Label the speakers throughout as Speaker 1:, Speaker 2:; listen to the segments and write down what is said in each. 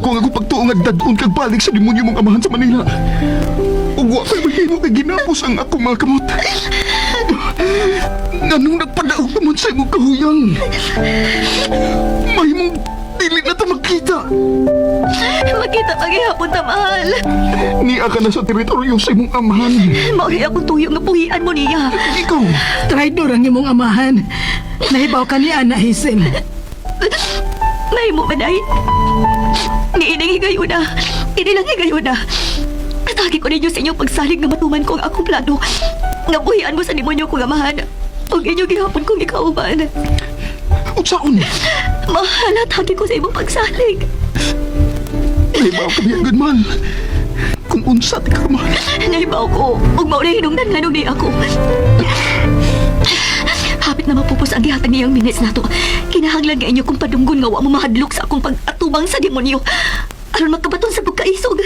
Speaker 1: Kung ako pagtuo nga dadon kag balik sa demonyo mong amahan sa Manila. Ug wa kay mahimo kay ginapos ang akong mga kamot. Nganong nagpadaog naman sa imong kahuyang? Mahimong dili na ta magkita.
Speaker 2: Makita paghihapon ta, mahal.
Speaker 1: Niya ka na sa teritoryo sa imong amahan.
Speaker 2: Mauri akong tuyo nga puhian mo niya.
Speaker 1: Ikaw,
Speaker 3: Traidor ang imong amahan. Nahibaw ka ni Ana Hazel.
Speaker 2: Mahimo man ay. Niining higayuna. Ini lang higayuna. Atake ko ninyo sa inyong pagsalig nga matuman ko ang akong plano. Nga buhian mo sa demonyo kong amahan. Ug inyo gihapon kong ikauban.
Speaker 1: unsaon?
Speaker 2: Mahal, atake ko sa imong pagsalig.
Speaker 1: Nahibaw ka niya, good man. Kung unsa ti ka mahal.
Speaker 2: Naibaw ko, ug mao na hinungdan nganong ni ako. Hapit na mapupos ang gihatag niyang minutes nato. Kinahanglan nga inyo kong padunggon nga wa mo mahadlok sa akong pag-atubang sa demonyo. Aron magkabaton sa pagkaisog.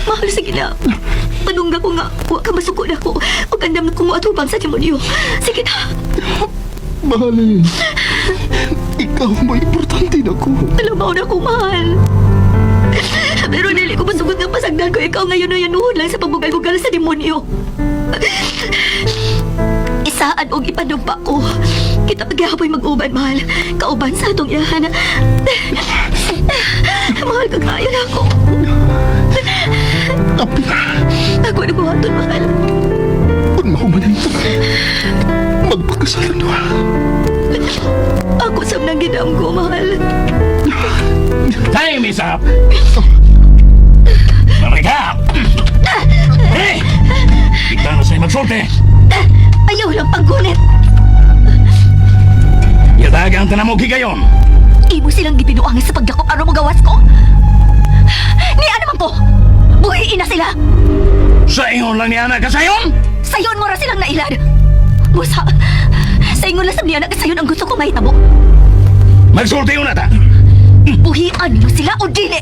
Speaker 2: Mahal, sige na. Padungga ko nga, wa ka masuko na ako. Ug andam na kong moatubang sa demonyo. Sige na.
Speaker 1: Mahal eh. Ikaw may importante na ko.
Speaker 2: Alam mo na ko, mahal. Pero dili ko masugot nga pasagdan ko ikaw ngayon na yanuhon lang sa pagbugal-bugal sa demonyo. Isaan og ipanumpa ko. Kita paghapoy mag-uban, mahal. Kauban sa atong iyahan. Mahal ka kaya na ako.
Speaker 1: Tapi,
Speaker 2: Ako na buhaton, mahal.
Speaker 1: kung mahumanan ito, magpakasalan na.
Speaker 2: Ako sa nang gidam ko, mahal.
Speaker 4: Time is up! Marika! Hey! Kita na sa'yo magsulti!
Speaker 2: Ayaw lang paggunit.
Speaker 4: Yatagang tanam og higayon!
Speaker 2: Imo silang gibinuangan sa pagdakop aron mogawas ko. Ni ano man ko? Buhiin na sila.
Speaker 4: Sa ingon lang ni Ana kasayon!
Speaker 2: Sayon mo ra silang nailad. Busa, sa ingon lang sa niya na kasayon ang gusto ko mahitabo.
Speaker 4: Magsulti una ta!
Speaker 2: Buhian mo sila o dili.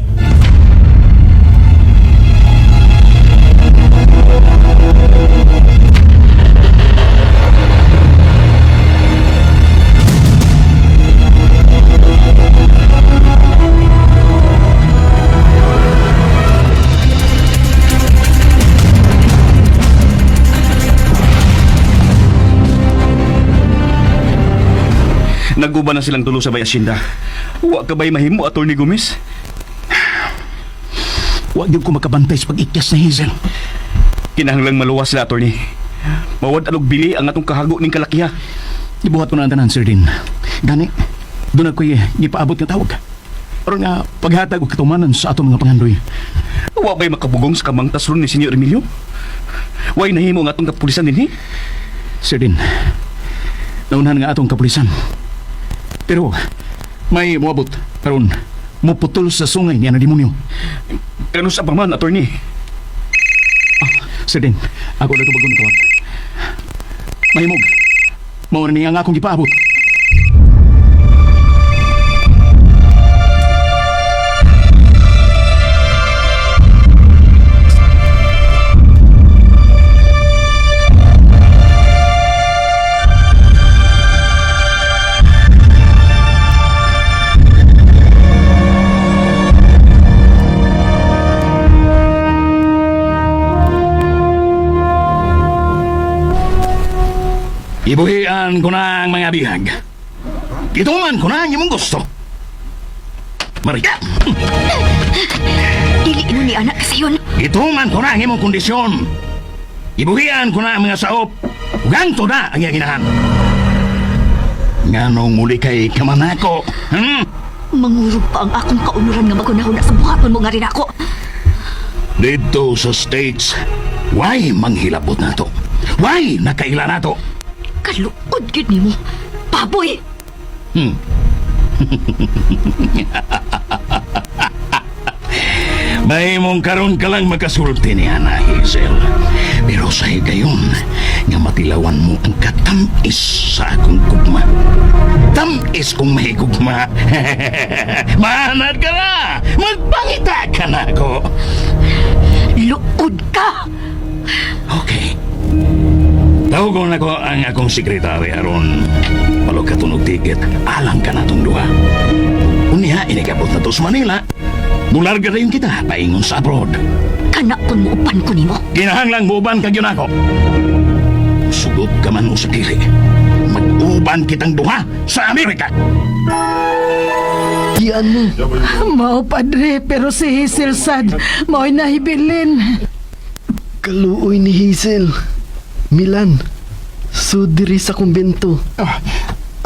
Speaker 5: Naguba na silang tulo sa bay asyenda. Wa ka ba'y mahimo, Atty. Gomez?
Speaker 4: Huwag yung ko makabantay sa pag-ikyas na Hazel.
Speaker 5: Kinahanglang maluwas sila, Atty. Mawad alog bili ang atong kahago ning kalakiha.
Speaker 4: Ibuhat ko na ang tanan, Sir Dean. Gani, doon ako'y gipaabot nga tawag. Aron nga paghatag og katumanan sa atong mga pangandoy.
Speaker 5: Wa ba'y makabugong sa kamang tasron ni Senyor Emilio? Way nahimo ang atong kapulisan dinhi?
Speaker 4: Sir Dean, naunhan nga atong kapulisan. Pero may moabot karon muputol sa sungay niya na demonyo.
Speaker 5: Kanus pa man, Atty.
Speaker 4: Sir Dean, ako na tubag na tawag. Mahimog, mao na niya ang akong gipaabot. Ibuhian ko na ang mga bihag. Ituman ko na ang imong gusto. Marika,
Speaker 2: Dili ino ni anak kasayon.
Speaker 4: ituman ko na ang imong kondisyon. Ibuhian ko na ang mga saop. Ug na ang iyang inahan. Nganong muli kay kamanako? Hmm?
Speaker 2: Mangurog pa ang akong kaunuran nga magunahon na sa buhaton mo nga rin ako.
Speaker 4: Dito sa States, why manghilabot na to? Why nakaila na to?
Speaker 2: Kaluod gyud nimo. Baboy!
Speaker 4: Mahimong karon ka lang makasulti ni Ana Hazel. Pero sa higayon, nga matilawan mo ang katamis sa akong gugma. Tamis kong mahigugma. Mahanad ka na! Magpangita ka na ako!
Speaker 2: Luod ka!
Speaker 4: Okay. Tawagon ako ang akong sekretary aron palog ka tunog ticket alang ka natong duha. Unya, inikabot na to sa Manila. Mularga dayon kita paingon sa abroad.
Speaker 2: Kana kung muupan ko nimo.
Speaker 4: Kinahanglang muuban ka gyud nako. Sugot ka man o sa dili. Mag-uban kitang duha sa Amerika.
Speaker 6: Iyan mo.
Speaker 3: Mao, padre, pero si Hazel sad, mao'y nahibilin.
Speaker 6: Kaluoy ni Hazel. Milan. So diri sa kumbento.
Speaker 1: Ah,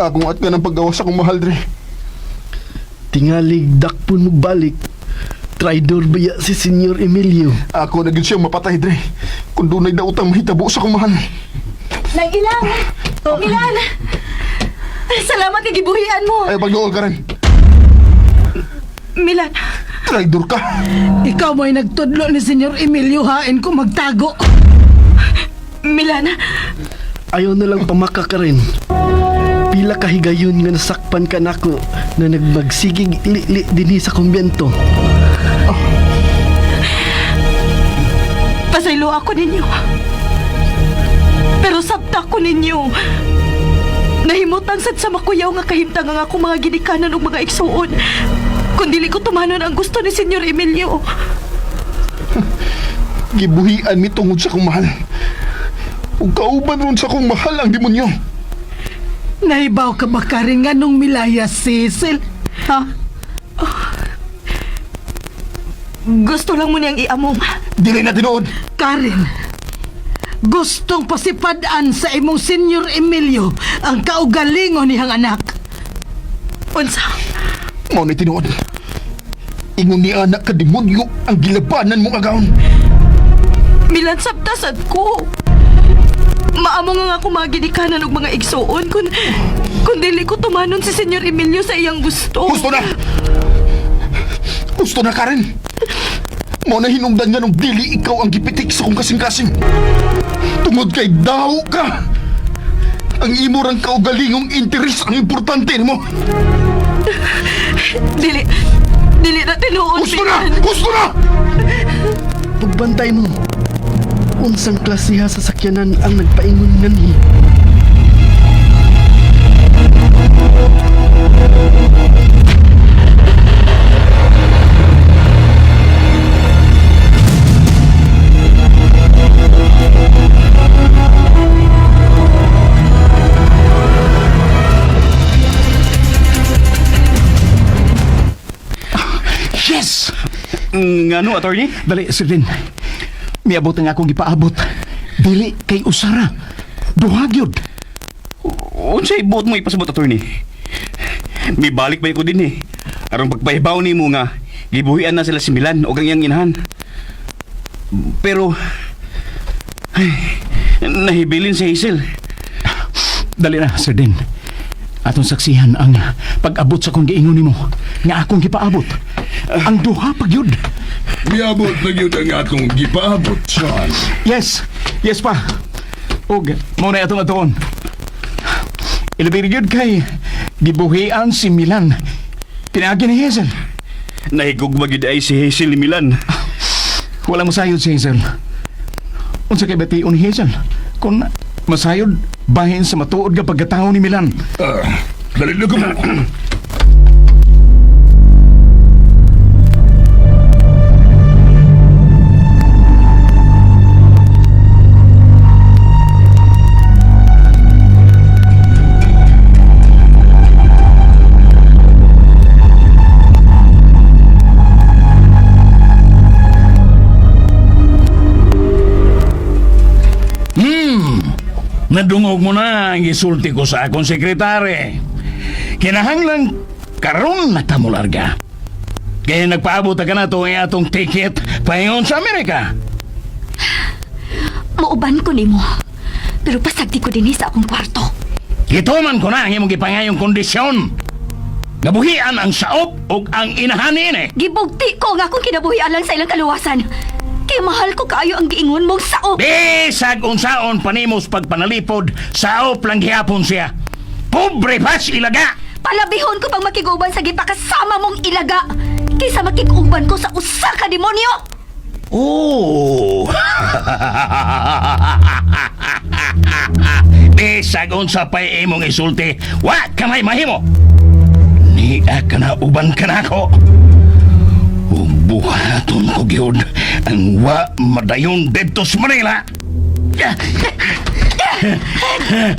Speaker 1: akong at nga ng paggawas akong mahal, Dre.
Speaker 6: Tingalig dakpon mo balik. Traidor baya si Senyor Emilio.
Speaker 1: Ako na gyud siyang mapatay, Dre. Kung dunay daotang mahitabo sa akong mahal.
Speaker 2: Nang ilang! Milan! Salamat kay gibuhian mo.
Speaker 1: Ay, pagduol ka rin.
Speaker 2: Milan,
Speaker 1: Traidor ka.
Speaker 3: Ikaw mo'y nagtudlo ni Senyor Emilio hain ko magtago.
Speaker 2: Milan,
Speaker 6: Ayaw na lang pamaka ka rin. Pila ka higayon nga nasakpan ka nako na nagmagsigig li-li dinhi sa kumbento.
Speaker 2: pasaylo ako ninyo. Pero sabta ko ninyo. Nahimutan sad sa makuyaw nga kahimtang ang akong mga ginikanan ug mga igsuon. Kung dili ko tumanon ang gusto ni Senyor Emilio.
Speaker 1: Gibuhian mi tungod sa akong mahal. Ug kauban ron sa akong mahal ang demonyo.
Speaker 3: Nahibaw ka ba ka rin nga nung milaya si Hazel? Ha?
Speaker 2: Gusto lang mo niyang iamong.
Speaker 1: Dili na tinuod.
Speaker 3: Karen, gustong pasipadaan sa imong Senyor Emilio ang kaugalingon niyang anak.
Speaker 2: Unsa?
Speaker 1: Mao ni tinuod. Ingon ni anak ka demonyo ang gilabanan mong agawon.
Speaker 2: Milan, sabta sad ko. Maamo nga nga akong mga ginikanan ug mga igsuon kung dili ko tumanon si Senyor Emilio sa iyang gusto.
Speaker 1: Gusto na! Gusto na, Karen! Mao na hinungdan nga nung dili ikaw ang gipitik sa kong kasing-kasing. Tungod kay daw ka! Ang imo rang kaugalingong interes ang importante nimo.
Speaker 2: Dili, dili na tinuod,
Speaker 1: Gusto na!
Speaker 2: Milan.
Speaker 1: Gusto na!
Speaker 6: Pagbantay mo. Unsang klasiha sa sakyanan ang nagpaingon nganhi.
Speaker 4: Yes!
Speaker 5: Ngano, attorney?
Speaker 4: Dali, Sir Din. Miabot ang akong gipaabot. Dili kay usara. Duha gyud.
Speaker 5: Unsay buot mo ipasabot, attorney? Mibalik ba ko din eh. Aron pagpahibaw nimo nga gibuhian na sila si Milan og ang iyang inahan. Pero ay, nahibilin si Hazel.
Speaker 4: Dali na, Sir Din. Atong saksihan ang pag-abot sa akong giingon nimo nga akong gipaabot. Ang duha pa gyud.
Speaker 7: Miabot na gyud ang atong gipaabot, Sean.
Speaker 4: Yes. Yes pa. Og mao na atong atuon. Ilabi gyud kay gibuhian si Milan. Pinaagi ni Hazel.
Speaker 5: Nahigugma gyud ay si Hazel ni Milan.
Speaker 4: Wala masayod si Hazel. Unsa kay bation ni Hazel? Kung masayod bahin sa matuod nga pagkatao ni Milan.
Speaker 7: Ah, dali na ka mo.
Speaker 4: Nadungog mo na ang isulti ko sa akong sekretary. Kinahanglan karon na ta mo larga. Kaya nagpaabot ka na to ang atong ticket paingon sa Amerika.
Speaker 2: Mauban ko nimo. Pero pasagdi ko dinhi sa akong kwarto.
Speaker 4: Gituman ko na ang imong gipangayong kondisyon. Nabuhian ang saop ug ang inahan niini.
Speaker 2: Gibugti ko nga akong kinabuhi alang sa ilang kaluwasan. Kay mahal ko kaayo ang giingon mong saop.
Speaker 4: Bisag unsaon panimos pagpanalipod, saop lang gihapon siya. Pobre pas ilaga!
Speaker 2: Palabihon ko pang makiguban sa gipakasama mong ilaga kaysa makiguban ko sa usa ka demonyo.
Speaker 4: Oh. Bisag unsa pa'y imong isulti, wa ka may mahimo. Nia ka na uban ka na ako. Ug Buhaton ko gyud ang wa madayon didto sa Manila.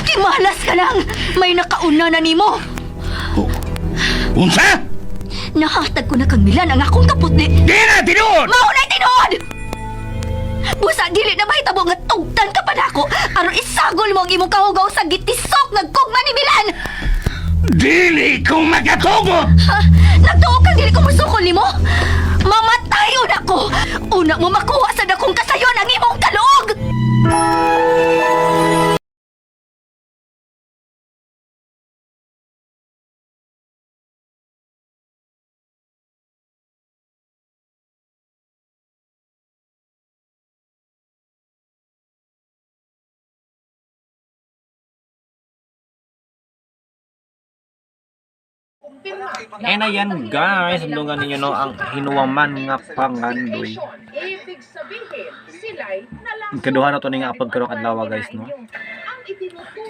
Speaker 2: Kimalas ka lang! May nakauna na nimo!
Speaker 4: Unsa?
Speaker 2: Nahatag ko na kang Milan ang akong kaputli.
Speaker 4: Di na tinuod!
Speaker 2: Maunay tinuod! Busa dili na mahitabo nga tugtan ka pa nako aron isagol mo ang imong kahugaw sa gitisok nga gugma ni Milan!
Speaker 4: Dili ko makatugot!
Speaker 2: Ha? Nagtuo kang dili ko musukol nimo? Mamatay una ko! Una mo makuha sa dakong kasayon ang imong kaluog!
Speaker 8: And ayan guys, sundungan ninyo no ang hinuwaman nga pangandoy.
Speaker 9: Ibig sabihin, sila'y
Speaker 8: Ikaduha na to ni nga upload karong adlaw guys no.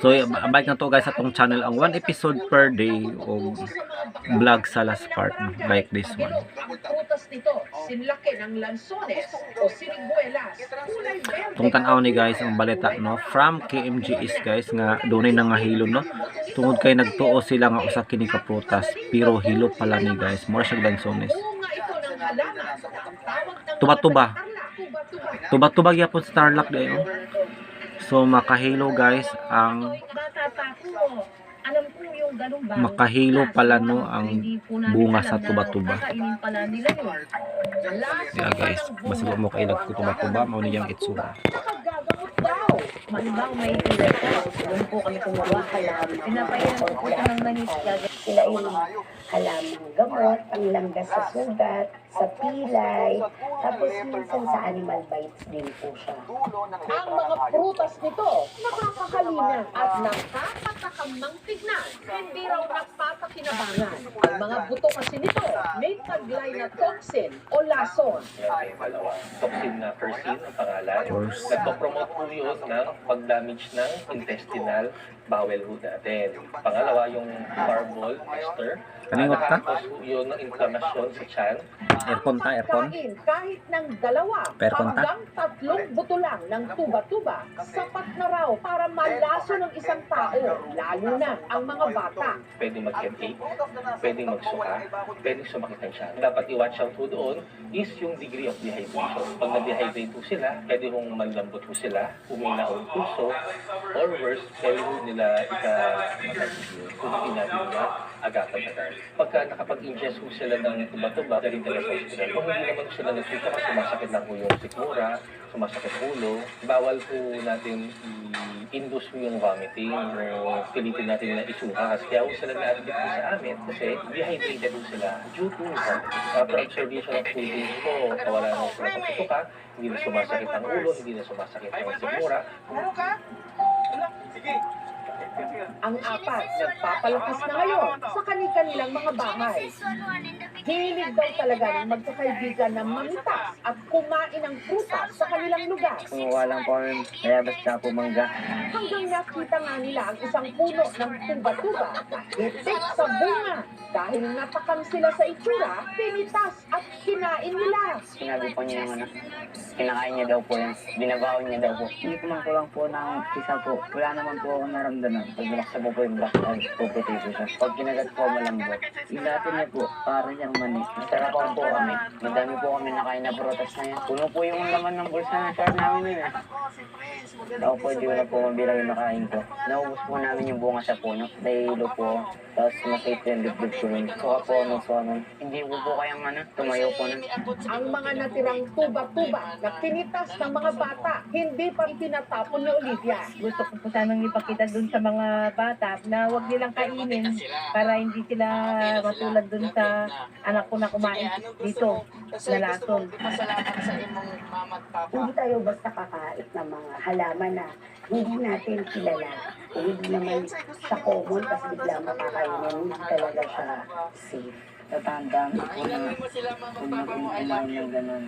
Speaker 8: So balik na to guys sa atong channel ang one episode per day o vlog sa last part no? Like this one.
Speaker 9: Ang prutas nito, sinlaki ng lansones o siniguelas, kulay berde.
Speaker 8: Tong tan-aw ni guys ang balita no from KMGS guys nga dunay nangahilo no tungod kay nagtuo sila nga usa kini ka prutas pero hilo pala ni guys, mura siya lansones.
Speaker 9: Bunga ito ng halaman na ang tawag ng
Speaker 8: Tuba-tuba.
Speaker 9: mga taga-Tarlac, tuba-tuba.
Speaker 8: Tuba-tuba gyapon sa Tarlac di oh. So makahilo guys ang
Speaker 9: Bata pa ako, alam ko yung galumbang.
Speaker 8: makahilo pala no ang
Speaker 9: Hindi po namin
Speaker 8: bunga
Speaker 9: alam
Speaker 8: sa
Speaker 9: na
Speaker 8: tuba-tuba.
Speaker 9: kakainin pala nila yun. Laso
Speaker 8: Yeah guys,
Speaker 9: pa ng
Speaker 8: basta
Speaker 9: bunga.
Speaker 8: mo kailag ko tuba-tuba mao niyang itsura.
Speaker 9: Nakagagamot daw.
Speaker 10: Halimbawa, may tira po. Doon po kami kumuha. Pinapayan ko po ito ng manisya.
Speaker 11: Sila ay mga halamang gamot, panglanggas sa sugat, sa pilay, tapos minsan sa animal bites din po siya.
Speaker 9: Ang mga prutas nito, nakakahalina at nakakatakam tignan. Hindi raw napapakinabangan. Ang mga buto kasi nito, may taglay na toxin o lason.
Speaker 12: Toxin na persin ang pangalan.
Speaker 8: Course.
Speaker 12: Nagpo-promote po yun ng pag-damage ng intestinal bowel ho natin. Pangalawa, yung carbol ester.
Speaker 8: Kaningot ka?
Speaker 12: Nakakos po yun ng inflamasyon sa tiyan.
Speaker 8: Aircon ta, aircon.
Speaker 9: Pagkain kahit ng dalawa
Speaker 8: Aircon ta?
Speaker 9: hanggang tatlong buto lang ng tuba-tuba, sapat na raw para malaso ng isang tao, lalo na ang mga bata.
Speaker 12: Pwede mag-headache, pwede magsuka, pwede sumakit ang tiyan. Dapat i-watch out po doon is yung degree of dehydration. Pag na-dehydrate po sila, pwede hong manlambot po sila, umina ang puso, or worse, pwede ho nila ika-matay kung hindi natin na agapan agad. Pagka nakapag-ingest ho sila ng tuba-tuba, dalhin nila sa hospital. Kung hindi naman ho sila nagsuka, sumasakit lang ho yung sikmura, sumasakit ulo, bawal po natin i-induce ho yung vomiting o pilitin natin na isuka. Kaya ho sila na-admit po sa amin kasi dehydrated ho sila due to vomiting. After observation of 2 days po, wala na sila pagsusuka, hindi na sumasakit ang ulo, hindi na sumasakit ang sikmura.
Speaker 9: Ang apat, nagpapalakas na ngayon sa kani-kanilang mga bahay. Hilig daw talaga ng magkakaibigan na mamitas at kumain ng prutas sa kanilang lugar.
Speaker 10: Kumuha lang po kami, mayabas na po mangga.
Speaker 9: Hanggang nakita nga nila ang isang puno ng tuba-tuba na hitik sa bunga. Dahil natakam sila sa itsura, pinitas at kinain nila.
Speaker 10: Sinabi po niya yung ano, kinakain niya daw po yan. Binabaon niya daw po. Tinikman ko lang po ng isa po. Wala naman po akong naramdaman. Pag binuksan po po yung black bag, puputi po siya. Pag kinagat po, malambot. Yung dati niya po, parang niyang mani. Masarapan po kami. Madami po kami nakain na prutas na yan. Puno po yung laman ng bulsa na share namin yun eh. Ako po, di ko na po mabilang yung nakain ko. Naubos po namin yung bunga sa puno. Nahihilo po ako. Tapos masakit yung dibdib ko nun. Suka po ako ng suka nun. Hindi po po kayang ano, tumayo po nun.
Speaker 9: Ang mga natirang tuba-tuba na pinitas ng mga bata, hindi pa tinatapon ni Olivia.
Speaker 10: Gusto ko po sanang ipakita dun sa mga bata na huwag nilang kainin para hindi sila matulad dun sa anak ko na kumain dito na lason.
Speaker 11: Hindi tayo basta kakain ng mga halaman na hindi natin kilala. O hindi naman siya common, tapos bigla makakainin, hindi talaga siya safe.
Speaker 10: Tatandaan ko po na kung kumain ng ganun.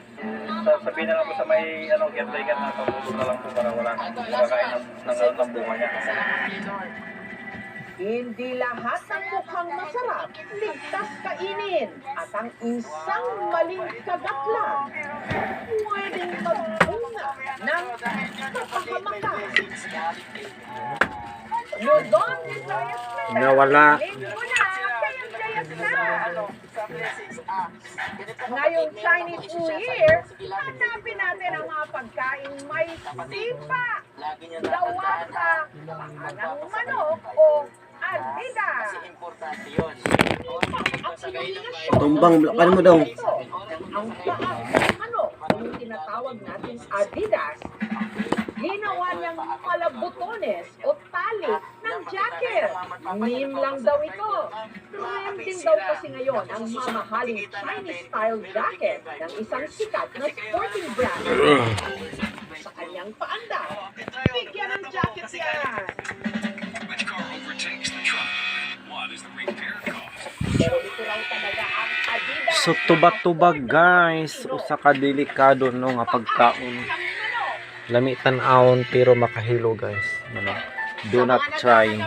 Speaker 12: Sabihin na lang po sa may ano, caretaker na paputo na lang po para wala nang makakain ng bunga niya.
Speaker 9: Hindi lahat ng mukhang masarap, ligtas kainin. At ang isang maling kagat lang, pwedeng magbunga ng kapahamakan. Luzon, Visayas, Mindanao.
Speaker 8: Nawala.
Speaker 9: Linggo na, kaya na. Ngayong Chinese New Year, hanapin natin ang mga pagkain may sipa, gawa sa paa ng manok o Adidas. Ang inominasyon
Speaker 10: Tumbang, lakan mo daw.
Speaker 9: ang paa ng manok, yung tinatawag nating Adidas, ginawa niyang palabutones o tali ng jacket. Meme lang daw ito. Trending daw kasi ngayon ang mamahaling Chinese-style jacket ng isang sikat na sporting brand. Sa kanyang paandar, bigyan ng jacket yan. Pero ito raw talaga ang Adidas.
Speaker 8: So tuba-tuba, guys, usa ka delikado no nga pagkaon. Lami tan-awon pero makahilo, guys. Ano? Do not try.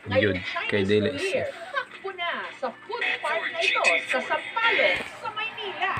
Speaker 8: Yun, kay dili safe.
Speaker 9: Takbo na sa food park na ito sa Sampaloc, sa Maynila.